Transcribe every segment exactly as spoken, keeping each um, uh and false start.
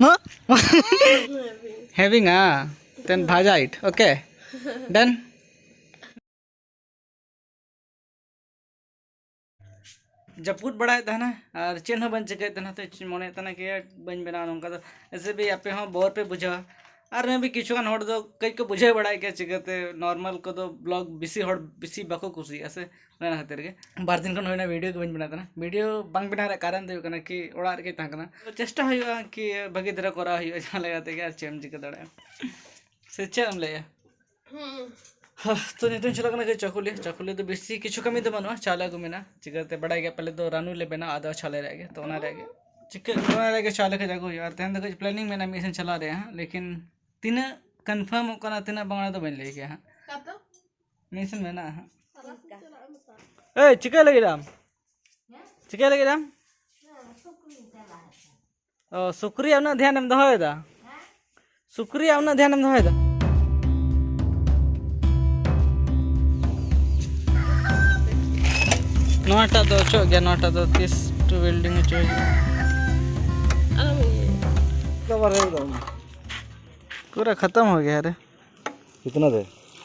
ᱦᱮᱸ? ᱦᱮᱵᱤᱝᱟ? ᱛᱮᱱ ᱵᱷᱟᱡᱟ ᱤᱴ, okay? Done? ᱡᱟᱹᱯᱩᱫ ᱵᱟᱲᱟᱭᱮᱫ ᱛᱟᱦᱮᱱᱟ ᱟᱨ ᱪᱮᱫ ᱦᱚᱸ ᱵᱟᱹᱧ ᱪᱤᱠᱟᱹᱭᱮᱫ ᱛᱟᱦᱮᱱᱟ, ᱛᱚ ᱢᱚᱱᱮᱭᱮᱫ ᱛᱟᱦᱮᱱᱟ ᱠᱤ ᱵᱟᱹᱧ ᱵᱮᱱᱟᱣᱟ ᱱᱚᱝᱠᱟ ᱫᱚ, ᱮᱥᱮ ᱵᱷᱤ ᱟᱯᱮ ᱦᱚᱸ ᱵᱳᱨ ᱯᱮ ᱵᱩᱡᱷᱟᱹᱣᱟ᱾ ᱟᱨ ᱢᱮ ᱵᱤ ᱠᱤᱪᱷᱩ ᱜᱟᱱ ᱦᱚᱲ ᱫᱚ ᱠᱟᱹᱡ ᱠᱚ ᱵᱩᱡᱷᱟᱹᱣ ᱵᱟᱲᱟᱭ ᱜᱮᱭᱟ, ᱪᱤᱠᱟᱹᱛᱮ ᱱᱚᱨᱢᱟᱞ ᱠᱚᱫᱚ ᱵᱞᱚᱜ ᱵᱮᱥᱤ ᱦᱚᱲ ᱵᱮᱥᱤ ᱵᱟᱠᱚ ᱠᱩᱥᱤᱭᱟᱜᱼᱟ ᱥᱮ, ᱚᱱᱟ ᱠᱷᱟᱹᱛᱤᱨ ᱜᱮ ᱵᱟᱨ ᱫᱤᱱ ᱠᱷᱚᱱ ᱦᱩᱭᱱᱟ ᱵᱷᱤᱰᱤᱭᱳ ᱜᱮ ᱵᱟᱹᱧ ᱵᱮᱱᱟᱣ ᱠᱟᱱᱟ᱾ ᱵᱷᱤᱰᱤᱭᱳ ᱵᱟᱝ ᱵᱮᱱᱟᱣ ᱨᱮᱭᱟᱜ ᱠᱟᱨᱚᱱ ᱫᱚ ᱦᱩᱭᱩᱜ ᱠᱟᱱᱟ ᱠᱤ ᱚᱲᱟᱜ ᱨᱮᱜᱮ ᱛᱟᱦᱮᱸ ᱠᱟᱱᱟ, ᱛᱚ ᱪᱮᱥᱴᱟ ᱦᱩᱭᱩᱜᱼᱟ ᱠᱤ ᱵᱷᱟᱹᱜᱤ ᱫᱷᱟᱨᱟ ᱠᱚᱨᱟᱣ ᱦᱩᱭᱩᱜᱼᱟ ᱡᱟᱦᱟᱸ ᱞᱮᱠᱟ ᱛᱮᱜᱮ, ᱟᱨ ᱪᱮᱫ ᱮᱢ ᱪᱤᱠᱟᱹ ᱫᱟᱲᱮᱭᱟᱜᱼᱟ, ᱥᱮ ᱪᱮᱫ ᱮᱢ ᱞᱟᱹᱭᱟ? ᱦᱩᱸ᱾ ᱦᱟᱦ, ᱛᱚ ᱱᱤᱛᱚᱜ ᱤᱧ ᱪᱟᱞᱟᱜ ᱠᱟᱱᱟ ᱠᱤ ᱪᱟᱠᱩᱞᱤ᱾ ᱪᱟᱠᱩᱞᱤ ᱫᱚ ᱵᱮᱥᱤ ᱠᱤᱪᱷᱩ ᱠᱟᱹᱢᱤ ᱫᱚ ᱵᱟᱹᱱᱩᱜᱼᱟ, ᱪᱟᱣᱞᱮ ᱟᱹᱜᱩ ᱢᱮᱱᱟᱜᱼᱟ᱾ ᱪᱤᱠᱟᱹᱛᱮ ᱵᱟᱰᱟᱭ ᱜᱮᱭᱟ, ᱯᱟᱞᱮ ᱫᱚ ᱨᱟᱱᱩ ᱞᱮ ᱵᱮᱱᱟᱣᱟ ᱟᱫᱚ ᱪᱟᱣᱞᱮ ᱨᱮᱭᱟᱜ ᱜᱮ, ᱛᱚ ᱚᱱᱟ ᱨᱮᱭᱟᱜ ᱜᱮ ᱪᱤᱠᱟᱹ ᱚᱱᱟ ᱨᱮᱭᱟᱜ ᱜᱮ ᱪᱟᱣᱞᱮ ᱠᱚ ᱟᱹᱜᱩ ᱦᱩᱭᱩᱜᱼᱟ᱾ ᱟᱨ ᱛᱮᱦᱮᱧ ᱫᱚ ᱠᱟᱹᱡ ᱯᱞᱮᱱᱤᱝ ᱢᱮᱱᱟᱜᱼᱟ ᱢᱤᱫ ᱥᱮᱱ ᱪᱟᱞᱟᱜ ᱨᱮᱭᱟᱜ ᱦᱟᱸᱜ, ᱞᱮᱠᱤᱱ ᱛᱤᱱᱟᱹᱜ ᱠᱚᱱᱯᱷᱟᱨᱢᱚᱜ ᱠᱟᱱᱟ ᱛᱤᱱᱟᱹᱜ ᱵᱟᱝ, ᱚᱱᱟ ᱫᱚ ᱵᱟᱹᱧ ᱞᱟᱹᱭ ᱠᱮᱭᱟ ᱦᱟᱸᱜ᱾ ᱚᱠᱟ ᱫᱚ? ᱢᱤᱫ ᱥᱮᱱ ᱢᱮᱱᱟᱜᱼᱟ ᱦᱟᱸᱜ᱾ ᱛᱟᱨᱟᱥᱤᱧ ᱪᱟᱞᱟᱜ ᱢᱮ ᱛᱚ᱾ ᱮᱭ, ᱪᱤᱠᱟᱹᱭ ᱞᱟᱹᱜᱤᱫ ᱟᱢ? ᱦᱮᱸ? ᱪᱤᱠᱟᱹᱭ ᱞᱟᱹᱜᱤᱫ ᱟᱢ? ᱦᱮᱸ, ᱥᱩᱠᱨᱤᱧ ᱪᱟᱞᱟᱜ ᱚ, ᱥᱩᱠᱨᱤᱭᱟᱜ ᱩᱱᱟᱹᱜ ᱫᱷᱮᱭᱟᱱᱮᱢ ᱫᱚᱦᱚᱭᱮᱫᱟ? ᱥᱩᱠᱨᱤᱭᱟᱜ ᱩᱱᱟᱹᱜ ᱫᱷᱮᱭᱟᱱᱮᱢ ᱫᱚᱦᱚᱭᱮᱫᱟ? ᱱᱚᱣᱟᱴᱟᱜ ᱫᱚ ᱚᱪᱚᱜ ᱜᱮᱭᱟ, ᱱᱚᱣᱟᱴᱟᱜ ᱫᱚ ᱛᱤᱥ ᱴᱩ ᱣᱮᱞᱰᱤᱝ ᱦᱚᱪᱚ ᱦᱩᱭᱩᱜᱼᱟ᱾ ᱟᱞᱚᱢ ᱤᱭᱟᱹᱭᱟ᱾ ᱯᱩᱨᱟ ᱠᱷᱟᱛᱟᱢ ᱦᱳ ᱜᱟᱭᱟ ᱨᱮ᱾ ᱠᱤᱛᱱᱟ ᱫᱮ?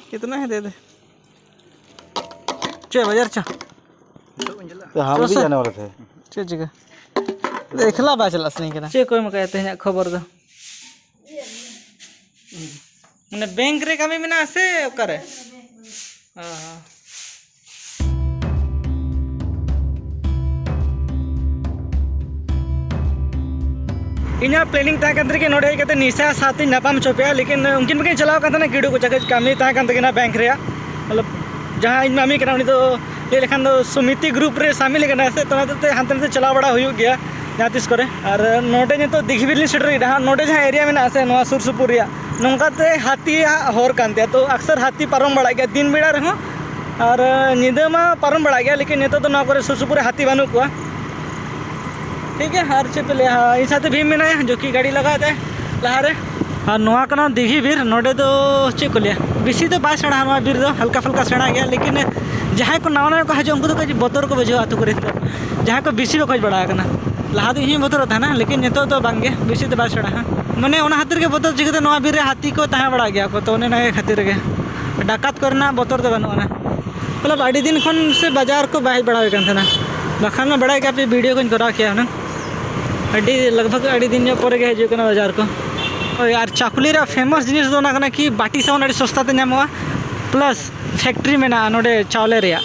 ᱠᱤᱛᱱᱟ ᱦᱮ ᱫᱮ ᱫᱮ᱾ ᱪᱮᱫ ᱵᱟᱡᱟᱨ ᱪᱚ? ᱛᱚ ᱦᱟᱢ ᱵᱷᱤ ᱡᱟᱱᱮ ᱣᱟᱞᱮ ᱛᱷᱮ᱾ ᱪᱮᱫ ᱪᱤᱠᱟᱹ? ᱮᱠᱞᱟ ᱵᱟᱭ ᱪᱟᱞᱟᱜ ᱥᱟᱱᱟᱧ ᱠᱟᱱᱟ᱾ ᱪᱮᱫ ᱠᱚ ᱮᱢ ᱠᱟᱜᱼᱟ ᱛᱮᱦᱮᱧᱟᱜ ᱠᱷᱚᱵᱚᱨ ᱫᱚ? ᱢᱟᱱᱮ ᱵᱮᱝᱠ ᱨᱮ ᱠᱟᱹᱢᱤ ᱢᱮᱱᱟᱜᱼᱟ ᱥᱮ ᱚᱠᱟᱨᱮ? ᱚ ᱦᱚᱸ᱾ ᱤᱧᱟᱹᱜ ᱯᱞᱮᱱᱤᱝ ᱛᱟᱦᱮᱸ ᱠᱟᱱ ᱛᱟᱦᱮᱸ ᱠᱤ ᱱᱚᱰᱮ ᱦᱮᱡ ᱠᱟᱛᱮ ᱱᱤᱥᱟ ᱥᱟᱶᱛᱮᱧ ᱧᱟᱯᱟᱢ ᱦᱚᱪᱚ ᱯᱮᱭᱟ, ᱞᱮᱠᱤᱱ ᱩᱱᱠᱤᱱ ᱢᱟᱠᱤᱱ ᱪᱟᱞᱟᱣ ᱠᱟᱱ ᱛᱟᱦᱮᱱᱟ ᱠᱤᱰᱩ ᱠᱚᱪᱟ, ᱠᱟᱹᱡ ᱠᱟᱹᱢᱤ ᱛᱟᱦᱮᱸ ᱠᱟᱱ ᱛᱟᱹᱠᱤᱱᱟ ᱵᱮᱝᱠ ᱨᱮᱭᱟᱜ, ᱢᱚᱛᱞᱚᱵ ᱡᱟᱦᱟᱸ ᱤᱧ ᱢᱟᱢᱤ ᱠᱟᱱᱟ ᱩᱱᱤ ᱫᱚ ᱞᱟᱹᱭ ᱞᱮᱠᱷᱟᱱ ᱫᱚ ᱥᱚᱢᱤᱛᱤ ᱜᱨᱩᱯ ᱨᱮ ᱥᱟᱢᱤᱞ ᱠᱟᱱᱟᱭ ᱥᱮ, ᱛᱚ ᱚᱱᱟ ᱦᱚᱛᱮᱡ ᱛᱮ ᱦᱟᱱᱛᱮ ᱱᱟᱛᱮ ᱪᱟᱞᱟᱣ ᱵᱟᱲᱟ ᱦᱩᱭᱩᱜ ᱜᱮᱭᱟ ᱡᱟᱦᱟᱸ ᱛᱤᱥ ᱠᱚᱨᱮ᱾ ᱟᱨ ᱱᱚᱰᱮ ᱱᱤᱛᱚᱜ ᱫᱤᱜᱷᱤ ᱵᱤᱨ ᱞᱤᱧ ᱥᱮᱴᱮᱨ ᱠᱮᱫᱟ ᱦᱟᱸᱜ, ᱱᱚᱰᱮ ᱡᱟᱦᱟᱸ ᱮᱨᱤᱭᱟ ᱢᱮᱱᱟᱜᱼᱟ ᱥᱮ ᱱᱚᱣᱟ ᱥᱩᱨ ᱥᱩᱯᱩᱨ ᱨᱮᱭᱟᱜ, ᱱᱚᱝᱠᱟᱛᱮ ᱦᱟᱹᱛᱤᱭᱟᱜ ᱦᱚᱨ ᱠᱟᱱ ᱛᱟᱭᱟ, ᱛᱚ ᱟᱠᱥᱟᱨ ᱦᱟᱹᱛᱤ ᱯᱟᱨᱚᱢ ᱵᱟᱲᱟᱜ ᱜᱮᱭᱟ ᱫᱤᱱ ᱵᱮᱲᱟ ᱨᱮᱦᱚᱸ, ᱟᱨ ᱧᱤᱫᱟᱹ ᱢᱟ ᱯᱟᱨᱚᱢ ᱵᱟᱲᱟᱜ ᱜᱮᱭᱟ, ᱞᱮᱠᱤᱱ ᱱᱤᱛᱚᱜ ᱫᱚ ᱱᱚᱣᱟ ᱠᱚᱨᱮ ᱥᱩᱨ ᱥᱩᱯᱩᱨ ᱨᱮ ᱦᱟᱹᱛᱤ ᱵᱟᱹᱱᱩᱜ ᱠᱚᱣᱟ᱾ ᱴᱷᱤᱠ ᱜᱮᱭᱟ, ᱟᱨ ᱪᱮᱫ ᱯᱮ ᱞᱟᱹᱭᱟ, ᱤᱧ ᱥᱟᱶᱛᱮ ᱵᱷᱤᱢ ᱢᱮᱱᱟᱭᱟ, ᱡᱚᱠᱤ ᱜᱟᱹᱰᱤ ᱞᱟᱜᱟᱭ ᱛᱮ ᱞᱟᱦᱟᱨᱮ᱾ ᱟᱨ ᱱᱚᱣᱟ ᱠᱟᱱᱟ ᱫᱤᱜᱷᱤ ᱵᱤᱨ᱾ ᱱᱚᱰᱮ ᱫᱚ ᱪᱮᱫ ᱠᱚ ᱞᱟᱹᱭᱟ, ᱵᱮᱥᱤ ᱫᱚ ᱵᱟᱭ ᱥᱮᱬᱟᱣᱟ ᱱᱚᱣᱟ ᱵᱤᱨ ᱫᱚ, ᱦᱟᱞᱠᱟ ᱯᱷᱟᱞᱠᱟ ᱥᱮᱬᱟ ᱜᱮᱭᱟ, ᱞᱮᱠᱤᱱ ᱡᱟᱦᱟᱸᱭ ᱠᱚ ᱱᱟᱣᱟ ᱱᱟᱣᱟ ᱠᱚ ᱦᱤᱡᱩᱜᱼᱟ, ᱩᱱᱠᱩ ᱫᱚ ᱠᱟᱹᱡ ᱵᱚᱛᱚᱨ ᱠᱚ ᱵᱩᱡᱷᱟᱹᱣᱟ ᱟᱹᱛᱩ ᱠᱚᱨᱮ ᱫᱚ, ᱡᱟᱦᱟᱸᱭ ᱠᱚ ᱵᱮᱥᱤ ᱵᱟᱠᱚ ᱦᱮᱡ ᱵᱟᱲᱟ ᱟᱠᱟᱱᱟ᱾ ᱞᱟᱦᱟ ᱫᱚ ᱤᱧ ᱦᱚᱸᱧ ᱵᱚᱛᱚᱨᱚᱜ ᱛᱟᱦᱮᱱᱟ, ᱞᱮᱠᱤᱱ ᱱᱤᱛᱚᱜ ᱫᱚ ᱵᱟᱝ ᱜᱮ, ᱵᱮᱥᱤ ᱫᱚ ᱵᱟᱭ ᱥᱮᱬᱟ ᱦᱟ᱾ ᱢᱟᱱᱮ ᱚᱱᱟ ᱠᱷᱟᱹᱛᱤᱨ ᱜᱮ ᱵᱚᱛᱚᱨ, ᱪᱤᱠᱟᱹᱛᱮ ᱱᱚᱣᱟ ᱵᱤᱨ ᱨᱮ ᱦᱟᱹᱛᱤ ᱠᱚ ᱛᱟᱦᱮᱸ ᱵᱟᱲᱟᱜ ᱜᱮᱭᱟ ᱠᱚ, ᱛᱚ ᱚᱱᱮ ᱚᱱᱟ ᱠᱷᱟᱹᱛᱤᱨ ᱜᱮ ᱰᱟᱠᱟᱛ ᱠᱚᱨᱮᱱᱟᱜ ᱵᱚᱛᱚᱨ ᱫᱚ ᱵᱟᱹᱱᱩᱜ ᱟᱱᱟ᱾ ᱢᱚᱛᱞᱚᱵ ᱟᱹᱰᱤ ᱫᱤᱱ ᱠᱷᱚᱱ ᱥᱮ ᱵᱟᱡᱟᱨ ᱠᱚ ᱵᱟᱭ ᱦᱮᱡ ᱵᱟᱲᱟ ᱦᱩᱭ ᱠᱟᱱ ᱛᱟᱦᱮᱱᱟ, ᱵᱟᱠᱷᱟᱱ ᱢᱟ ᱵᱟᱲᱟᱭ ᱜᱮᱭᱟ ᱯᱮ ᱵᱷᱤᱰᱤᱭᱳ ᱠᱚᱧ ᱠᱚᱨᱟᱣ ᱠᱮᱭᱟ ᱦᱩᱱᱟᱹᱝ᱾ ᱟᱹᱰᱤ ᱞᱟᱜᱽ ᱵᱷᱟᱜᱽ ᱟᱹᱰᱤ ᱫᱤᱱ ᱧᱚᱜ ᱯᱚᱨᱮ ᱜᱮ ᱦᱤᱡᱩᱜ ᱠᱟᱱᱟ ᱵᱟᱡᱟᱨ ᱠᱚ᱾ ᱦᱳᱭ, ᱟᱨ ᱪᱟᱠᱩᱞᱤ ᱨᱮᱭᱟᱜ ᱯᱷᱮᱢᱟᱥ ᱡᱤᱱᱤᱥ ᱫᱚ ᱚᱱᱟ ᱠᱟᱱᱟ ᱠᱤ ᱵᱟᱹᱴᱤ ᱥᱟᱵᱚᱱ ᱟᱹᱰᱤ ᱥᱚᱥᱛᱟ ᱛᱮ ᱧᱟᱢᱚᱜᱼᱟ, ᱯᱞᱟᱥ ᱯᱷᱮᱠᱴᱨᱤ ᱢᱮᱱᱟᱜᱼᱟ ᱱᱚᱰᱮ ᱪᱟᱣᱞᱮ ᱨᱮᱭᱟᱜ,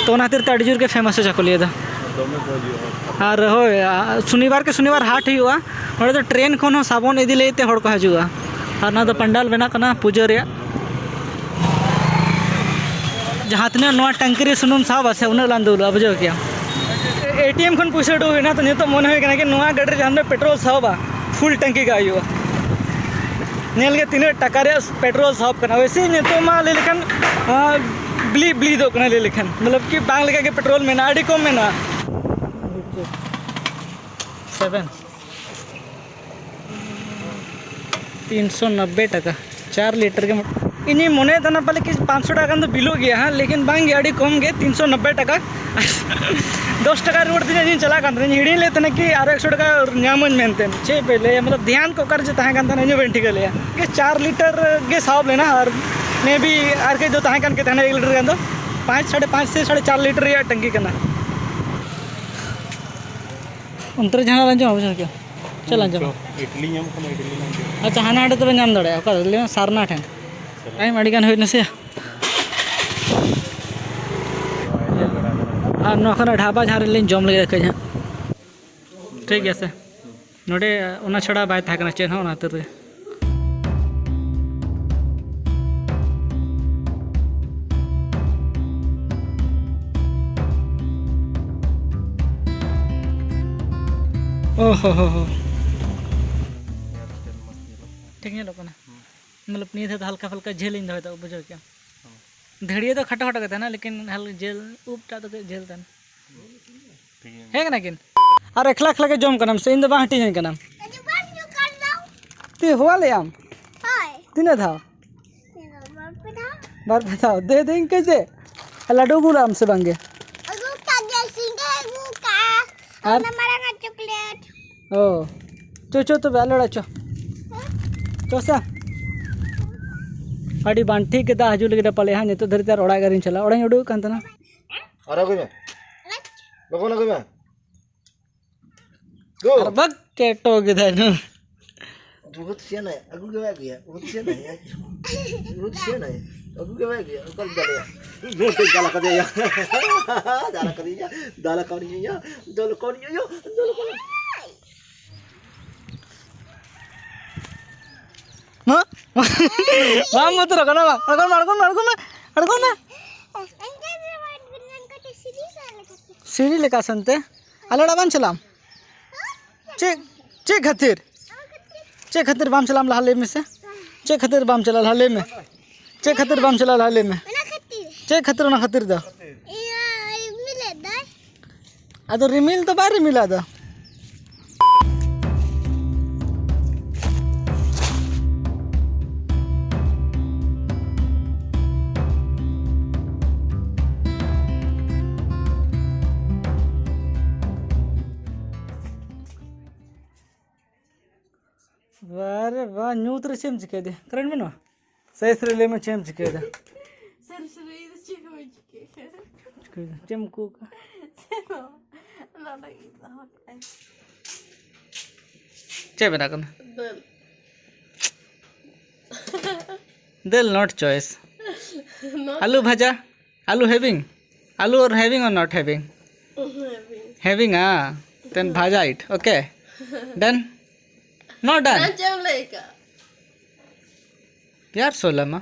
ᱛᱚ ᱚᱱᱟ ᱠᱷᱟᱹᱛᱤᱨ ᱛᱮ ᱟᱹᱰᱤ ᱡᱳᱨ ᱜᱮ ᱯᱷᱮᱢᱟᱥᱟ ᱪᱟᱠᱩᱞᱤᱭᱟᱹ ᱫᱚ᱾ ᱫᱚᱢᱮ ᱠᱚ ᱦᱤᱡᱩᱜᱼᱟ᱾ ᱟᱨ ᱦᱳᱭ, ᱟ, ᱥᱩᱱᱤᱵᱟᱨ ᱠᱮ ᱥᱩᱱᱤᱵᱟᱨ ᱦᱟᱴ ᱦᱩᱭᱩᱜᱼᱟ ᱱᱚᱰᱮ ᱫᱚ, ᱴᱨᱮᱱ ᱠᱷᱚᱱ ᱦᱚᱸ ᱥᱟᱵᱚᱱ ᱤᱫᱤ ᱞᱟᱹᱜᱤᱫ ᱛᱮ ᱦᱚᱲ ᱠᱚ ᱦᱤᱡᱩᱜᱼᱟ᱾ ᱟᱨ ᱚᱱᱟ ᱫᱚ ᱯᱟᱱᱰᱟᱞ ᱵᱮᱱᱟᱜ ᱠᱟᱱᱟ ᱯᱩᱡᱟᱹ ᱨᱮᱭᱟᱜ᱾ ᱡᱟᱦᱟᱸ ᱛᱤᱱᱟᱹᱜ ᱱᱚᱣᱟ ᱴᱟᱝᱠᱤ ᱨᱮ ᱥᱩᱱᱩᱢ ᱥᱟᱦᱚᱵᱟ ᱥᱮ, ᱩᱱᱟᱹᱜ ᱞᱟᱝ ᱫᱩᱞᱟ, ᱵᱩᱡᱷᱟᱹᱣ ᱠᱮᱭᱟ᱾ ᱮ ᱴᱤ ᱮᱢ ᱠᱷᱚᱱ ᱯᱩᱭᱥᱟᱹ ᱩᱰᱩᱠ ᱦᱩᱭᱱᱟ, ᱛᱚ ᱱᱤᱛᱚᱜ ᱢᱚᱱᱮ ᱦᱩᱭ ᱠᱟᱱᱟ ᱠᱤ ᱱᱚᱣᱟ ᱜᱟᱹᱰᱤ ᱨᱮ ᱡᱟᱦᱟᱸ ᱛᱤᱱᱟᱹᱜ ᱯᱮᱴᱨᱳᱞ ᱥᱟᱦᱚᱵᱟ, ᱯᱷᱩᱞ ᱴᱟᱝᱠᱤ ᱠᱟᱜ ᱦᱩᱭᱩᱜᱼᱟ᱾ ᱧᱮᱞ ᱜᱮ ᱛᱤᱱᱟᱹᱜ ᱴᱟᱠᱟ ᱨᱮᱭᱟᱜ ᱯᱮᱴᱨᱳᱞ ᱥᱟᱦᱚᱵ ᱠᱟᱱᱟ᱾ ᱣᱮᱥᱮ ᱱᱤᱛᱚᱜ ᱢᱟ ᱞᱟᱹᱭ ᱞᱮᱠᱷᱟᱱ, ᱟᱸ, ᱵᱞᱤ ᱵᱞᱤ ᱫᱚᱜ ᱠᱟᱱᱟ, ᱞᱟᱹᱭ ᱞᱮᱠᱷᱟᱱ, ᱢᱚᱛᱞᱚᱵ ᱠᱤ ᱵᱟᱝ ᱞᱮᱠᱟ ᱜᱮ ᱯᱮᱴᱨᱳᱞ ᱢᱮᱱᱟᱜᱼᱟ, ᱟᱹᱰᱤ ᱠᱚᱢ ᱢᱮᱱᱟᱜᱼᱟ᱾ ᱥᱮᱵᱷᱮᱱ᱾ ᱛᱤᱱᱥᱚ ᱱᱚᱵᱵᱳᱭ ᱴᱟᱠᱟ, ᱪᱟᱨ ᱞᱤᱴᱟᱨ ᱜᱮ ᱢᱚᱴ-, ᱤᱧᱤᱧ ᱢᱚᱱᱮᱭᱮᱫ ᱛᱟᱦᱮᱱᱟ ᱯᱟᱞᱮ ᱠᱤ ᱯᱟᱸᱪᱥᱚ ᱴᱟᱠᱟ ᱜᱟᱱ ᱫᱚ ᱵᱤᱞᱚᱜ ᱜᱮᱭᱟ ᱦᱟᱸᱜ, ᱞᱮᱠᱤᱱ ᱵᱟᱝ ᱜᱮ, ᱟᱹᱰᱤ ᱠᱚᱢ ᱜᱮ, ᱛᱤᱱᱥᱚ ᱱᱚᱵᱵᱳᱭ ᱴᱟᱠᱟ᱾ ᱫᱚᱥ ᱴᱟᱠᱟ ᱨᱩᱣᱟᱹᱲ ᱛᱤᱧ ᱤᱧ ᱪᱟᱞᱟᱜ ᱠᱟᱱ ᱛᱟᱦᱮᱱᱟ, ᱤᱧ ᱦᱤᱲᱤᱧ ᱞᱮᱫ ᱛᱟᱦᱮᱱᱟ ᱠᱤ ᱟᱨᱚ ᱮᱠᱥᱚ ᱴᱟᱠᱟ ᱧᱟᱢᱟᱹᱧ ᱢᱮᱱᱛᱮ᱾ ᱪᱮᱫ ᱯᱮ ᱞᱟᱹᱭᱟ, ᱢᱚᱛᱞᱚᱵ ᱫᱷᱮᱭᱟᱱ ᱠᱚ ᱚᱠᱟᱨᱮ ᱪᱚ ᱛᱟᱦᱮᱸ ᱠᱟᱱ ᱛᱟᱦᱮᱱᱟ, ᱤᱧ ᱦᱚᱸ ᱵᱟᱹᱧ ᱴᱷᱤᱠᱟᱹ ᱞᱮᱫᱼᱟ᱾ ᱪᱟᱨ ᱞᱤᱴᱟᱨ ᱜᱮ ᱥᱟᱦᱚᱵ ᱞᱮᱱᱟ, ᱟᱨ ᱢᱮ ᱵᱤ ᱟᱨ ᱠᱟᱹᱡ ᱫᱚ ᱛᱟᱦᱮᱸ ᱠᱟᱱ ᱜᱮ ᱛᱟᱦᱮᱱᱟ ᱮᱠ ᱞᱤᱴᱟᱨ ᱜᱟᱱ ᱫᱚ᱾ ᱯᱟᱸᱪ, ᱥᱟᱲᱮ ᱯᱟᱸᱪ ᱥᱮ ᱥᱟᱲᱮ ᱪᱟᱨ ᱞᱤᱴᱟᱨ ᱨᱮᱭᱟᱜ ᱴᱟᱝᱠᱤ ᱠᱟᱱᱟ᱾ ᱚᱱᱛᱮ ᱨᱮ ᱡᱟᱦᱟᱱᱟᱜ ᱞᱟᱝ ᱡᱚᱢᱟ, ᱵᱩᱡᱷᱟᱹᱣ ᱠᱮᱫᱟ? ᱪᱮᱫ ᱞᱟᱝ ᱡᱚᱢᱟ? ᱤᱰᱞᱤ ᱧᱟᱢᱚᱜ ᱠᱟᱱᱟ, ᱤᱰᱞᱤ ᱞᱟᱝ ᱡᱚᱢᱟ᱾ ᱟᱪᱪᱷᱟ, ᱦᱟᱱᱟ ᱟᱹᱰᱤ ᱛᱚᱵᱮ ᱧᱟᱢ ᱫᱟᱲᱮᱭᱟᱜᱼᱟ, ᱚᱠᱟ ᱨᱮ? ᱞᱟᱹᱭ ᱢᱮ, ᱥᱟᱨᱱᱟ ᱴᱷᱮᱱ᱾ ᱴᱟᱭᱤᱢ ᱟᱹᱰᱤ ᱜᱟᱱ ᱦᱩᱭ ᱱᱟ ᱥᱮ᱾ ᱟᱨ ᱱᱚᱣᱟ ᱠᱷᱚᱱᱟᱜ ᱰᱷᱟᱵᱟ ᱡᱟᱦᱟᱸ ᱨᱮᱞᱤᱧ ᱡᱚᱢ ᱞᱟᱹᱜᱤᱫ ᱠᱟᱹᱡ ᱦᱟᱸᱜ᱾ ᱴᱷᱤᱠ ᱜᱮᱭᱟ ᱥᱮ? ᱱᱚᱰᱮ ᱚᱱᱟ ᱪᱷᱟᱲᱟ ᱵᱟᱭ ᱛᱟᱦᱮᱸ ᱠᱟᱱᱟ ᱪᱮᱫ ᱦᱚᱸ ᱚᱱᱟ ᱠᱷᱟᱹᱛᱤᱨ ᱛᱮ᱾ ᱳ ᱦᱳ ᱦᱳ ᱦᱳ᱾ ᱴᱷᱤᱠ ᱧᱮᱞᱚᱜ ᱠᱟᱱᱟ᱾ ᱢᱚᱛᱞᱚᱵ ᱱᱤᱭᱟᱹ ᱫᱷᱟᱣ ᱫᱚ ᱦᱟᱞᱠᱟ ᱯᱷᱟᱞᱠᱟ ᱡᱷᱟᱹᱞ ᱤᱧ ᱫᱚᱦᱚᱭ ᱫᱟ, ᱵᱩᱡᱷᱟᱹᱣ ᱠᱮᱜᱼᱟᱢ? ᱫᱷᱟᱹᱲᱤᱭᱟᱹ ᱫᱚ ᱠᱷᱟᱴᱚ ᱠᱷᱟᱴᱚ ᱜᱮ ᱛᱟᱦᱮᱱᱟ, ᱞᱮᱠᱤᱱ ᱦᱟᱞᱠᱟ ᱡᱷᱟᱹᱞ, ᱩᱵ ᱴᱟᱜ ᱫᱚ ᱠᱟᱹᱡ ᱡᱷᱟᱹᱞ ᱛᱟᱦᱮᱱᱟ᱾ ᱦᱮᱸ ᱠᱟᱱᱟ ᱠᱤᱱ? ᱟᱨ ᱮᱠᱞᱟ ᱮᱠᱞᱟ ᱜᱮ ᱡᱚᱢ ᱠᱟᱱᱟᱢ ᱥᱮ ᱤᱧ ᱫᱚ ᱵᱟᱝ ᱦᱟᱹᱴᱤᱧ ᱟᱹᱧ ᱠᱟᱱᱟᱢ? ᱛᱤ ᱦᱚᱣᱟ ᱞᱮᱭᱟᱢ? ᱦᱳᱭ᱾ ᱛᱤᱱᱟᱹᱜ ᱫᱷᱟᱣ? ᱵᱟᱨ ᱯᱮ ᱫᱷᱟᱣ᱾ ᱵᱟᱨ ᱯᱮ ᱫᱷᱟᱣ᱾ ᱫᱮ, ᱫᱮ, ᱤᱱᱠᱟᱹ ᱪᱮᱫ? ᱞᱟᱹᱰᱩ ᱟᱹᱜᱩ ᱞᱮᱫᱟᱢ ᱥᱮ ᱵᱟᱝ ᱜᱮ? ᱟᱹᱜᱩ ᱠᱟᱜ ᱜᱮᱭᱟ, ᱥᱤᱸᱜᱟᱹ ᱟᱹᱜᱩ ᱠᱟᱜᱼᱟ᱾ ᱟᱨ? ᱚᱱᱟ ᱢᱟᱨᱟᱝ ᱟᱜ ᱪᱚᱠᱞᱮᱴ᱾ ᱚ, ᱪᱚ, ᱪᱚ ᱛᱚᱵᱮ, ᱟᱞᱮ ᱚᱲᱟᱜ ᱪᱚ᱾ ᱪᱚ ᱥᱮ᱾ ᱟᱹᱰᱤ ᱵᱟᱝ ᱴᱷᱤᱠ ᱜᱮ ᱫᱟᱜ ᱦᱤᱡᱩᱜ ᱞᱟᱹᱜᱤᱫ ᱯᱟᱞᱮ ᱦᱟᱸᱜ, ᱱᱤᱛᱚᱜ ᱫᱷᱟᱹᱨᱤᱡ ᱛᱮ ᱟᱨ ᱚᱲᱟᱜ ᱜᱮ ᱟᱹᱣᱨᱤᱧ ᱪᱟᱞᱟᱜᱼᱟ᱾ ᱚᱲᱟᱜ ᱤᱧ ᱩᱰᱩᱠ ᱠᱟᱱ ᱛᱟᱦᱮᱱᱟ᱾ ᱟᱨ ᱟᱹᱜᱩᱭ ᱢᱮ᱾ ᱞᱚᱜᱚᱱ ᱟᱹᱜᱩᱭ ᱢᱮ᱾ ᱜᱳ᱾ ᱟᱨ ᱵᱟᱠ ᱠᱮᱴᱳ ᱠᱮᱫᱟᱭ ᱱᱩ᱾ ᱵᱚᱦᱩᱛ ᱥᱤᱭᱟᱱᱟ ᱦᱮ, ᱟᱹᱜᱩ ᱜᱮ ᱵᱟᱭ ᱟᱹᱜᱩᱭᱟ, ᱵᱚᱦᱩᱛ ᱥᱤᱭᱟᱱᱟ ᱦᱮ, ᱵᱚᱦᱩᱛ ᱥᱤᱭᱟᱱᱟ ᱦᱮ, ᱟᱹᱜᱩ ᱜᱮ ᱵᱟᱭ ᱟᱹᱜᱩᱭᱟ, ᱚᱠᱟ ᱨᱮ ᱫᱟᱞᱮᱭᱟ? ᱱᱚᱛᱮ ᱫᱟᱞ ᱟᱠᱟᱫᱮᱭᱟ, ᱫᱟᱞ ᱟᱠᱟᱫᱮᱭᱟ, ᱫᱟᱞ ᱟᱠᱟᱫᱮᱭᱟ, ᱫᱟᱞ ᱟᱠᱟᱫᱮᱭᱟ, ᱫᱟᱞ ᱟᱠᱟᱫᱮᱭᱟ᱾ ᱢᱟ, ᱵᱟᱢ ᱵᱚᱛᱚᱨᱚᱜ ᱠᱟᱱᱟ ᱵᱟᱝ? ᱟᱬᱜᱚᱱ ᱢᱮ, ᱟᱬᱜᱚᱱ ᱢᱮ, ᱟᱬᱜᱚᱱ ᱢᱮ, ᱟᱬᱜᱚᱱ ᱢᱮ᱾ ᱥᱤᱲᱤ ᱞᱮᱠᱟ ᱥᱮᱱᱛᱮ ᱟᱞᱮ ᱚᱲᱟᱜ ᱵᱟᱝ ᱪᱟᱞᱟᱜ ᱟᱢ? ᱪᱮᱫ, ᱪᱮᱫ ᱠᱷᱟᱹᱛᱤᱨ? ᱪᱮᱫ ᱠᱷᱟᱹᱛᱤᱨ ᱵᱟᱢ ᱪᱟᱞᱟᱜ ᱟᱢ ᱞᱟᱦᱟ ᱞᱟᱹᱭ ᱢᱮᱥᱮ? ᱪᱮᱫ ᱠᱷᱟᱹᱛᱤᱨ ᱵᱟᱢ ᱪᱟᱞᱟᱜ ᱞᱟᱦᱟ ᱞᱟᱹᱭ ᱢᱮ? ᱪᱮᱫ ᱠᱷᱟᱹᱛᱤᱨ ᱵᱟᱢ ᱪᱟᱞᱟᱜ ᱞᱟᱦᱟ ᱞᱟᱹᱭ ᱢᱮ? ᱚᱱᱟ ᱠᱷᱟᱹᱛᱤᱨ᱾ ᱪᱮᱫ ᱠᱷᱟᱹᱛᱤᱨ ᱚᱱᱟ ᱠᱷᱟᱹᱛᱤᱨ ᱫᱚ? ᱤᱭᱟᱹ, ᱨᱤᱢᱤᱞᱮᱫ ᱫᱟᱭ᱾ ᱟᱫᱚ ᱨᱤᱢᱤᱞ ᱫᱚ ᱵᱟᱭ ᱨᱤᱢᱤᱞᱟ ᱟᱫᱚ᱾ ᱵᱟᱨᱮ ᱵᱟ, ᱧᱩᱛ ᱨᱮ ᱪᱮᱫ ᱮᱢ ᱪᱤᱠᱟᱹᱭᱮᱫᱟ? ᱠᱟᱨᱮᱱᱴ ᱵᱟᱹᱱᱩᱜᱼᱟ? ᱥᱟᱭᱤᱥ ᱨᱮ ᱞᱟᱹᱭ ᱢᱮ, ᱪᱮᱫ ᱮᱢ ᱪᱤᱠᱟᱹᱭᱮᱫᱟ? ᱥᱟᱹᱨᱤ ᱥᱟᱹᱨᱤ ᱫᱚ ᱪᱮᱫ ᱦᱚᱸ ᱵᱟᱹᱧ ᱪᱤᱠᱟᱹᱭᱮᱫᱟ᱾ ᱪᱤᱠᱟᱹᱭᱮᱫᱟ? ᱪᱮᱫ ᱮᱢ ᱩᱠᱩ ᱟᱠᱟᱫᱟ? ᱪᱮᱫ ᱦᱚᱸ ᱵᱟᱝ᱾ ᱱᱚᱰᱮ ᱜᱮ ᱫᱚᱦᱚ ᱠᱟᱜᱼᱟᱹᱧ᱾ ᱪᱮᱫ ᱵᱮᱱᱟᱜ ᱠᱟᱱᱟ? ᱫᱟᱹᱞ᱾ ᱫᱟᱹᱞ not choice. ᱱᱚᱣᱟ ᱟᱞᱩ ᱵᱷᱟᱡᱟ? ᱟᱞᱩ having? ᱟᱞᱩ or having or not having? Having. Having, ah? Then bhaja it, okay? Done? Not done? ᱚᱱᱟ ᱪᱮᱫ ᱮᱢ ᱞᱟᱹᱭ ᱠᱟᱜ? ᱭᱟᱨ ᱥᱳᱞᱟᱢᱟ᱾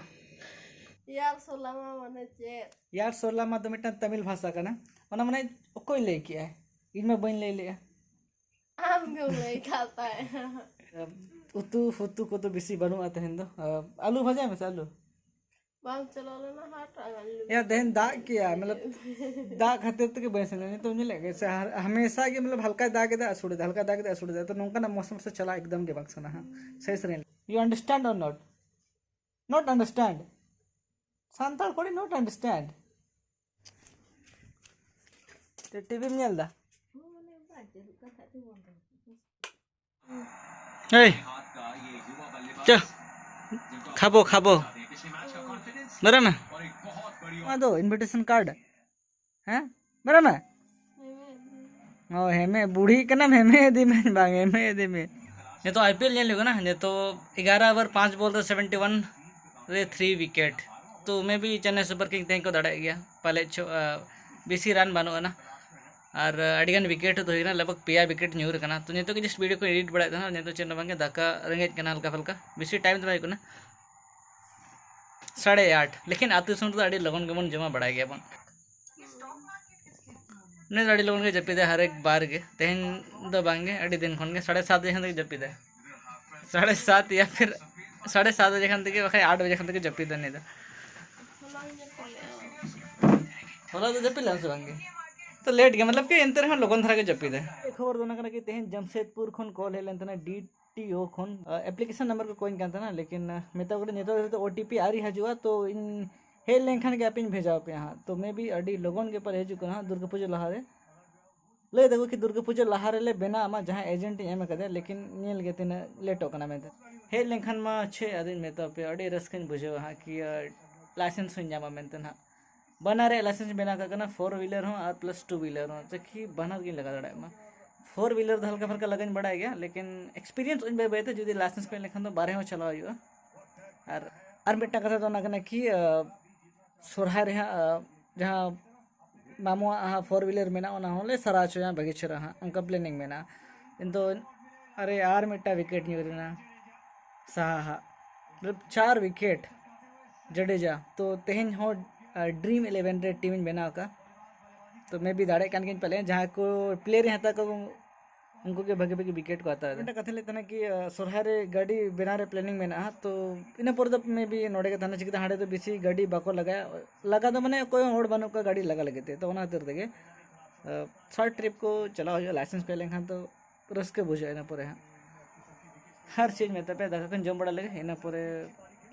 ᱭᱟᱨ ᱥᱳᱞᱟᱢᱟ ᱢᱟᱱᱮ ᱪᱮᱫ? ᱭᱟᱨ ᱥᱳᱞᱟᱢᱟ ᱫᱚ ᱢᱤᱫᱴᱟᱝ ᱛᱟᱢᱤᱞ ᱵᱷᱟᱥᱟ ᱠᱟᱱᱟ᱾ ᱚᱱᱟ ᱢᱟᱱᱮ ᱚᱠᱚᱭ ᱞᱟᱹᱭ ᱠᱮᱜᱼᱟᱭ? ᱤᱧ ᱢᱟ ᱵᱟᱹᱧ ᱞᱟᱹᱭ ᱞᱮᱜᱼᱟ᱾ ᱟᱢ ᱜᱮᱢ ᱞᱟᱹᱭ ᱠᱟᱜ ᱛᱟᱦᱮᱸᱫ᱾ ᱩᱛᱩ ᱯᱷᱩᱛᱩ ᱠᱚᱫᱚ ᱵᱮᱥᱤ ᱵᱟᱹᱱᱩᱜᱼᱟ ᱛᱮᱦᱮᱧ ᱫᱚ᱾ ᱟᱹᱞᱩ ᱵᱷᱟᱡᱟᱭ ᱢᱮᱥᱮ, ᱟᱹᱞᱩ᱾ ᱵᱟᱢ ᱪᱟᱞᱟᱣ ᱞᱮᱱᱟ ᱦᱟᱴ? ᱟᱨ ᱟᱹᱞᱩ ᱭᱟ, ᱛᱮᱦᱮᱧ ᱫᱟᱜ ᱠᱮᱜᱼᱟ, ᱢᱚᱛᱞᱚᱵ, ᱫᱟᱜ ᱠᱷᱟᱹᱛᱤᱨ ᱛᱮᱜᱮ ᱵᱟᱹᱧ ᱥᱮᱱ ᱞᱮᱱᱟ᱾ ᱱᱤᱛᱚᱜ ᱧᱮᱞᱮᱫ ᱜᱮ ᱥᱮ, ᱦᱟᱨ-, ᱦᱟᱢᱮᱥᱟ ᱜᱮ, ᱢᱚᱛᱞᱚᱵ, ᱦᱟᱞᱠᱟᱭ ᱫᱟᱜ ᱮᱫᱟ, ᱟᱹᱥᱩᱲ ᱮᱫᱟ, ᱦᱟᱞᱠᱟᱭ ᱫᱟᱜ ᱮᱫᱟ, ᱟᱹᱥᱩᱲ ᱮᱫᱟ᱾ ᱛᱚ, ᱱᱚᱝᱠᱟᱱᱟᱜ ᱢᱳᱥᱚᱢ ᱥᱮ ᱪᱟᱞᱟᱜ ᱮᱠᱫᱚᱢ ᱜᱮ ᱵᱟᱝ ᱥᱟᱱᱟᱦᱟ᱾ ᱥᱟᱹᱦᱤ ᱥᱟᱹᱨᱤ᱾ You understand or not? Not understand. Santal ᱠᱚᱲᱤ not understand. ᱴᱤᱵᱷᱤᱢ ᱧᱮᱞ ᱮᱫᱟ? ᱮᱭ, ᱪᱚ, ᱠᱷᱟᱵᱚ, ᱠᱷᱟᱵᱚ᱾ ᱵᱟᱨᱟᱢ ᱢᱮ᱾ ᱱᱚᱣᱟ ᱫᱚ invitation card᱾ ᱦᱮᱸ? ᱵᱟᱨᱟᱢ ᱢᱮ᱾ ᱚ, ᱦᱮᱢᱮ, ᱵᱩᱲᱦᱤ ᱠᱟᱱᱟᱢ, ᱦᱮᱢᱮ ᱤᱫᱤ ᱢᱮ, ᱵᱟᱝ, ᱦᱮᱢᱮ ᱤᱫᱤ ᱢᱮ᱾ ᱱᱤᱛᱚᱜ ᱟᱭ ᱯᱤ ᱮᱞ ᱧᱮᱞ ᱦᱩᱭᱩᱜ ᱠᱟᱱᱟ᱾ ᱱᱤᱛᱚᱜ ᱮᱜᱟᱨᱚ ᱳᱵᱷᱟᱨ ᱯᱟᱸᱪ ᱵᱚᱞ ᱨᱮ ᱥᱮᱵᱷᱮᱱᱴᱤ ᱳᱣᱟᱱ ᱨᱮ ᱛᱷᱨᱤ ᱣᱤᱠᱮᱴ᱾ ᱛᱚ, ᱢᱮ ᱵᱤ ᱪᱮᱱᱱᱟᱭ ᱥᱩᱯᱟᱨ ᱠᱤᱝ ᱛᱮᱦᱮᱧ ᱠᱚ ᱫᱟᱲᱮᱭᱟᱜ ᱜᱮᱭᱟ ᱯᱟᱞᱮᱫ ᱪᱚ, ᱟ, ᱵᱮᱥᱤ ᱨᱟᱱ ᱵᱟᱹᱱᱩᱜ ᱟᱱᱟ᱾ ᱟᱨ, ᱟ, ᱟᱹᱰᱤᱜᱟᱱ ᱣᱤᱠᱮᱴ ᱫᱚ ᱦᱩᱭᱱᱟ, ᱞᱟᱜᱽ ᱵᱷᱟᱜᱽ ᱯᱮᱭᱟ ᱣᱤᱠᱮᱴ ᱧᱩᱨ ᱟᱠᱟᱱᱟ᱾ ᱛᱚ, ᱱᱤᱛᱚᱜ ᱜᱮ ᱡᱟᱥᱴ ᱵᱷᱤᱰᱤᱭᱳ ᱠᱚ ᱮᱰᱤᱴ ᱵᱟᱲᱟᱭᱮᱫ ᱛᱟᱦᱮᱱᱟ᱾ ᱱᱤᱛᱚᱜ ᱪᱮᱫ ᱦᱚᱸ ᱵᱟᱝᱜᱮ, ᱫᱟᱠᱟ ᱨᱮᱸᱜᱮᱡ ᱠᱟᱱᱟ ᱦᱟᱞᱠᱟ ᱯᱷᱟᱞᱠᱟ, ᱵᱮᱥᱤ ᱴᱟᱭᱤᱢ ᱫᱚ ᱵᱟᱭ ᱦᱩᱭᱩᱜ ᱠᱟᱱᱟ᱾ ᱥᱟᱲᱮ ᱟᱴ, ᱞᱮᱠᱤᱱ ᱟᱹᱛᱩ ᱫᱤᱥᱚᱢ ᱨᱮᱫᱚ ᱟᱹᱰᱤ ᱞᱚᱜᱚᱱ ᱜᱮᱵᱚᱱ ᱡᱚᱢᱟ, ᱵᱟᱲᱟᱭ ᱜᱮᱭᱟᱵᱚᱱ᱾ ᱩᱱᱤ ᱫᱚ ᱟᱹᱰᱤ ᱞᱚᱜᱚᱱ ᱜᱮ ᱡᱟᱹᱯᱤᱫᱟᱭ ᱦᱟᱨ ᱮᱠ ᱵᱟᱨ ᱜᱮ᱾ ᱛᱮᱦᱮᱧ ᱫᱚ ᱵᱟᱝ ᱜᱮ, ᱟᱹᱰᱤ ᱫᱤᱱ ᱠᱷᱚᱱ ᱜᱮ ᱥᱟᱲᱮ ᱥᱟᱛ ᱵᱟᱡᱮ ᱠᱷᱚᱱ ᱜᱮ ᱡᱟᱹᱯᱤᱫᱟᱭ᱾ ᱥᱟᱲᱮ ᱥᱟᱛ ᱭᱟ ᱯᱷᱤᱨ ᱥᱟᱲᱮ ᱥᱟᱛ ᱵᱟᱡᱮ ᱠᱷᱟᱱ ᱛᱮᱜᱮ, ᱵᱟᱠᱷᱟᱡ ᱟᱴ ᱵᱟᱡᱮ ᱠᱷᱟᱱ ᱛᱮᱜᱮ ᱡᱟᱹᱯᱤᱫᱟᱭ ᱩᱱᱤ ᱫᱚ᱾ ᱦᱚᱞᱟ ᱫᱚ ᱡᱟᱹᱯᱤᱫ ᱞᱮᱱᱟ ᱥᱮ ᱵᱟᱝ ᱜᱮ? ᱛᱚ ᱞᱮᱴ ᱜᱮ, ᱢᱚᱛᱞᱚᱵ ᱠᱤ ᱮᱱᱛᱮ ᱨᱮᱦᱚᱸ ᱞᱚᱜᱚᱱ ᱫᱷᱟᱨᱟ ᱜᱮ ᱡᱟᱹᱯᱤᱫᱟᱭ᱾ ᱠᱷᱚᱵᱚᱨ ᱫᱚ ᱚᱱᱟ ᱠᱟᱱᱟ ᱠᱤ ᱛᱮᱦᱮᱧ ᱡᱟᱢᱥᱮᱫᱽᱯᱩᱨ ᱠᱷᱚᱱ ᱠᱚᱞ ᱦᱮᱡ ᱞᱮᱱ ᱛᱟᱦᱮᱱᱟ, ᱰᱤ ᱴᱤ ᱳ ᱠᱷᱚᱱ, ᱟ, ᱮᱯᱞᱤᱠᱮᱥᱚᱱ ᱱᱟᱢᱵᱟᱨ ᱠᱚ ᱠᱚᱭᱤᱧ ᱠᱟᱱ ᱛᱟᱦᱮᱱᱟ, ᱞᱮᱠᱤᱱ, ᱟ, ᱢᱮᱛᱟ ᱠᱚ ᱠᱟᱹᱱᱟᱹᱧ ᱱᱤᱛᱚᱜ ᱫᱷᱟᱹᱵᱤᱡ ᱛᱮ ᱳ ᱴᱤ ᱯᱤ ᱟᱹᱣᱨᱤ ᱦᱤᱡᱩᱜᱼᱟ, ᱛᱚ ᱤᱧ ᱦᱮᱡ ᱞᱮᱱᱠᱷᱟᱱ ᱜᱮ ᱟᱯᱮᱧ ᱵᱷᱮᱡᱟ ᱟᱯᱮᱭᱟ ᱦᱟᱸᱜ᱾ ᱛᱚ ᱢᱮ ᱵᱤ ᱟᱹᱰᱤ ᱞᱚᱜᱚᱱ ᱜᱮ ᱯᱟᱞᱮ ᱦᱤᱡᱩᱜ ᱠᱟᱱᱟ ᱦᱟᱸᱜ ᱫᱩᱨᱜᱟᱹ ᱯᱩᱡᱟᱹ ᱞᱟᱦᱟᱨᱮ᱾ ᱞᱟᱹᱭ ᱫᱟᱠᱚ ᱠᱤ ᱫᱩᱨᱜᱟᱹ ᱯᱩᱡᱟᱹ ᱞᱟᱦᱟ ᱨᱮᱞᱮ ᱵᱮᱱᱟᱣ ᱟᱢᱟ ᱡᱟᱦᱟᱸ ᱮᱡᱮᱱᱴ ᱤᱧ ᱮᱢ ᱟᱠᱟᱫᱮᱭᱟ, ᱞᱮᱠᱤᱱ ᱧᱮᱞ ᱜᱮ ᱛᱤᱱᱟᱹᱜ ᱞᱮᱴᱚᱜ ᱠᱟᱱᱟ ᱢᱮᱱᱛᱮ᱾ ᱦᱮᱡ ᱞᱮᱱᱠᱷᱟᱱ ᱢᱟ ᱪᱮᱫ ᱟᱫᱚᱧ ᱢᱮᱛᱟ ᱯᱮᱭᱟ, ᱟᱹᱰᱤ ᱨᱟᱹᱥᱠᱟᱹᱧ ᱵᱩᱡᱷᱟᱹᱣᱟ ᱦᱟᱸᱜ ᱠᱤ, ᱟ, ᱞᱟᱭᱥᱮᱱᱥ ᱦᱚᱸᱧ ᱧᱟᱢᱟ ᱢᱮᱱᱛᱮ ᱱᱟᱦᱟᱜ᱾ ᱵᱟᱱᱟᱨ ᱨᱮᱭᱟᱜ ᱞᱟᱭᱥᱮᱱᱥ ᱵᱮᱱᱟᱣ ᱠᱟᱜ ᱠᱟᱱᱟ, ᱯᱷᱳᱨ ᱦᱩᱭᱞᱟᱨ ᱦᱚᱸ ᱟᱨ ᱯᱞᱟᱥ ᱴᱩ ᱦᱩᱭᱞᱟᱨ ᱦᱚᱸ, ᱛᱟᱠᱤ ᱵᱟᱱᱟᱨ ᱜᱤᱧ ᱞᱟᱜᱟ ᱫᱟᱲᱮᱭᱟᱜ ᱢᱟ᱾ ᱯᱷᱳᱨ ᱦᱩᱭᱞᱟᱨ ᱫᱚ ᱦᱟᱞᱠᱟ ᱯᱷᱟᱞᱠᱟ ᱞᱟᱜᱟᱧ ᱵᱟᱲᱟᱭ ᱜᱮᱭᱟ, ᱞᱮᱠᱤᱱ ᱮᱠᱥᱯᱤᱨᱤᱭᱮᱱᱥ ᱟᱹᱧ ᱵᱟᱹᱭ ᱵᱟᱹᱭᱛᱮ, ᱡᱩᱫᱤ ᱞᱟᱭᱥᱮᱱᱥ ᱠᱚ ᱦᱮᱡ ᱞᱮᱱᱠᱷᱟᱱ ᱫᱚ ᱵᱟᱨᱦᱮ ᱦᱚᱸ ᱪᱟᱞᱟᱣ ᱦᱩᱭᱩᱜᱼᱟ᱾ ᱟᱨ, ᱟᱨ ᱢᱤᱫᱴᱟᱝ ᱠᱟᱛᱷᱟ ᱫᱚ ᱚᱱᱟ ᱠᱟᱱᱟ ᱠᱤ, ᱟ, ᱥᱚᱨᱦᱟᱭ ᱨᱮ ᱦᱟᱸᱜ, ᱟ, ᱡᱟᱦᱟᱸ ᱢᱟᱢᱚᱣᱟᱜ ᱦᱟᱸᱜ ᱯᱷᱳᱨ ᱦᱩᱭᱞᱟᱨ ᱢᱮᱱᱟᱜᱼᱟ, ᱚᱱᱟ ᱦᱚᱸᱞᱮ ᱥᱟᱨᱟ ᱦᱚᱪᱚᱭᱟ ᱵᱷᱟᱹᱜᱤ ᱪᱮᱦᱨᱟ ᱦᱟᱸᱜ, ᱚᱱᱠᱟ ᱯᱞᱮᱱᱤᱝ ᱢᱮᱱᱟᱜᱼᱟ᱾ ᱠᱤᱱᱛᱩ ᱟᱨᱮ, ᱟᱨ ᱢᱤᱫᱴᱟᱝ ᱣᱤᱠᱮᱴ ᱧᱩᱨ ᱮᱱᱟ ᱥᱟᱦᱟ ᱦᱟᱸᱜ, ᱢᱚᱛᱞᱚᱵ ᱪᱟᱨ ᱣᱤᱠᱮᱴ ᱡᱟᱰᱮᱡᱟ᱾ ᱛᱚ ᱛᱮᱦᱮᱧ ᱦᱚᱸ, ᱟ, ᱰᱨᱤᱢ ᱤᱞᱮᱵᱷᱮᱱ ᱨᱮ ᱴᱤᱢ ᱤᱧ ᱵᱮᱱᱟᱣ ᱟᱠᱟᱫ᱾ ᱛᱚ ᱢᱮ ᱵᱤ ᱫᱟᱲᱮᱭᱟᱜ ᱠᱟᱱ ᱜᱤᱭᱟᱹᱧ ᱯᱟᱞᱮ, ᱡᱟᱦᱟᱸᱭ ᱠᱚ ᱯᱞᱮᱭᱟᱨ ᱤᱧ ᱦᱟᱛᱟᱣ ᱠᱚᱣᱟ, ᱩᱱᱠᱩ ᱜᱮ ᱵᱷᱟᱜᱤ ᱵᱷᱟᱜᱤ ᱣᱤᱠᱮᱴ ᱠᱚ ᱦᱟᱛᱟᱣ ᱮᱫᱟ᱾ ᱢᱤᱫᱴᱟᱝ ᱠᱟᱛᱷᱟ ᱞᱟᱹᱭ ᱛᱟᱦᱮᱱᱟ ᱠᱤ, ᱟ, ᱥᱚᱨᱦᱟᱭ ᱨᱮ ᱜᱟᱹᱰᱤ ᱵᱮᱱᱟᱣ ᱨᱮ ᱯᱞᱮᱱᱤᱝ ᱢᱮᱱᱟᱜᱼᱟ, ᱛᱚ ᱤᱱᱟᱹ ᱯᱚᱨᱮ ᱫᱚ ᱢᱮ ᱵᱤ ᱱᱚᱰᱮ ᱜᱮ ᱛᱟᱦᱮᱱᱟ, ᱪᱤᱠᱟᱹᱛᱮ ᱦᱟᱸᱰᱮ ᱫᱚ ᱵᱮᱥᱤ ᱜᱟᱹᱰᱤ ᱵᱟᱠᱚ ᱞᱟᱜᱟᱭᱟ, ᱞᱟᱜᱟ ᱫᱚ ᱢᱟᱱᱮ ᱚᱠᱚᱭ ᱦᱚᱸ ᱦᱚᱲ ᱵᱟᱹᱱᱩᱜ ᱠᱚᱣᱟ ᱜᱟᱹᱰᱤ ᱞᱟᱜᱟ ᱞᱟᱹᱜᱤᱫ ᱛᱮ, ᱛᱚ ᱚᱱᱟ ᱠᱷᱟᱹᱛᱤᱨ ᱛᱮᱜᱮ, ᱟ, ᱥᱚᱨᱴ ᱴᱨᱤᱯ ᱠᱚ ᱪᱟᱞᱟᱣ ᱦᱩᱭᱩᱜᱼᱟ, ᱞᱟᱭᱥᱮᱱᱥ ᱠᱚ ᱦᱮᱡ ᱞᱮᱱᱠᱷᱟᱱ ᱛᱚ ᱨᱟᱹᱥᱠᱟᱹ ᱵᱩᱡᱷᱟᱹᱜᱼᱟ ᱤᱱᱟᱹ ᱯᱚᱨᱮ ᱦᱟᱸᱜ᱾ ᱟᱨ ᱪᱮᱫ ᱤᱧ ᱢᱮᱛᱟ ᱯᱮᱭᱟ, ᱫᱟᱠᱟ ᱠᱚᱧ ᱡᱚᱢ ᱵᱟᱲᱟ ᱞᱮᱜᱮ, ᱤᱱᱟᱹ ᱯᱚᱨᱮ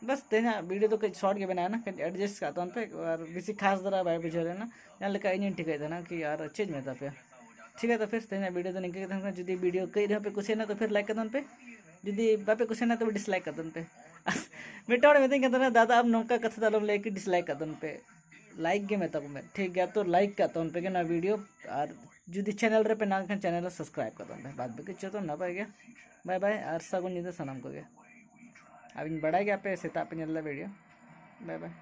ᱵᱟᱥ ᱛᱮᱦᱮᱧᱟᱜ ᱵᱷᱤᱰᱤᱭᱳ ᱫᱚ ᱠᱟᱹᱡ ᱥᱚᱨᱴ ᱜᱮ ᱵᱮᱱᱟᱣ ᱮᱱᱟ, ᱠᱟᱹᱡ ᱮᱰᱡᱟᱥᱴ ᱠᱟᱜ ᱛᱟᱵᱚᱱ ᱯᱮ, ᱟᱨ ᱵᱮᱥᱤ ᱠᱷᱟᱥ ᱫᱷᱟᱨᱟ ᱵᱟᱭ ᱵᱩᱡᱷᱟᱹᱣ ᱞᱮᱱᱟ, ᱡᱟᱦᱟᱸ ᱞᱮᱠᱟ ᱤᱧᱤᱧ ᱴᱷᱤᱠᱟᱹᱭᱮᱫ ᱛᱟᱦᱮᱱᱟ ᱠᱤ, ᱟᱨ ᱪᱮᱫ ᱤᱧ ᱢᱮᱛᱟ ᱯᱮᱭᱟ, ᱴᱷᱤᱠ ᱜᱮᱭᱟ, ᱛᱚ ᱯᱷᱤᱨ ᱛᱮᱦᱮᱧᱟᱜ ᱵᱷᱤᱰᱤᱭᱳ ᱫᱚ ᱱᱤᱝᱠᱟᱹ ᱜᱮ ᱛᱟᱦᱮᱱ ᱠᱟᱱᱟ᱾ ᱡᱩᱫᱤ ᱵᱷᱤᱰᱤᱭᱳ ᱠᱟᱹᱡ ᱨᱮᱦᱚᱸ ᱯᱮ ᱠᱩᱥᱤᱭᱮᱱᱟ, ᱛᱚ ᱯᱷᱤᱨ ᱞᱟᱭᱤᱠ ᱠᱟᱛᱟᱵᱚᱱ ᱯᱮ᱾ ᱡᱩᱫᱤ ᱵᱟᱯᱮ ᱠᱩᱥᱤᱭᱮᱱᱟ, ᱛᱚᱵᱮ ᱰᱤᱥᱞᱟᱭᱤᱠ ᱠᱟᱛᱟᱵᱚᱱ ᱯᱮ᱾ ᱢᱤᱫᱴᱟᱝ ᱦᱚᱲ ᱢᱤᱛᱟᱹᱧ ᱠᱟᱱ ᱛᱟᱦᱮᱱᱟ, "ᱫᱟᱫᱟ, ᱟᱢ ᱱᱚᱝᱠᱟ ᱠᱟᱛᱷᱟ ᱫᱚ ᱟᱞᱚᱢ ᱞᱟᱹᱭᱟ ᱠᱤ, ᱰᱤᱥᱞᱟᱭᱤᱠ ᱠᱟᱛᱟᱵᱚᱱ ᱯᱮ, ᱞᱟᱭᱤᱠ ᱜᱮ ᱢᱮᱛᱟ ᱠᱚ ᱢᱮ᱾" ᱴᱷᱤᱠ ᱜᱮᱭᱟ, ᱛᱚ ᱞᱟᱭᱤᱠ ᱠᱟᱜ ᱛᱟᱵᱚᱱ ᱯᱮ ᱜᱮ ᱱᱚᱣᱟ ᱵᱷᱤᱰᱤᱭᱳ, ᱟᱨ ᱡᱩᱫᱤ ᱪᱮᱱᱮᱞ ᱨᱮᱯᱮ ᱱᱟᱣᱟ ᱠᱷᱟᱱ ᱪᱮᱱᱮᱞ ᱨᱮ ᱥᱟᱵᱥᱠᱨᱟᱭᱤᱵ ᱠᱟᱜ ᱛᱟᱵᱚᱱ ᱯᱮ᱾ ᱵᱟᱫ ᱵᱟᱹᱠᱤ ᱡᱚᱛᱚ ᱱᱟᱯᱟᱭ ᱜᱮ᱾ ᱵᱟᱭ ᱵᱟᱭ, ᱟᱨ ᱥᱟᱹᱜᱩᱱ ᱧᱤᱫᱟᱹ ᱥᱟᱱᱟᱢ ᱠᱚᱜᱮ᱾ ᱟᱨᱤᱧ ᱵᱟᱲᱟᱭ ᱜᱮᱭᱟ ᱟᱯᱮ ᱥᱮᱛᱟᱜ ᱯᱮ ᱧᱮᱞ ᱞᱮᱫᱟ ᱵᱷᱤᱰᱤᱭᱳ᱾ ᱵᱟᱭ ᱵᱟᱭ᱾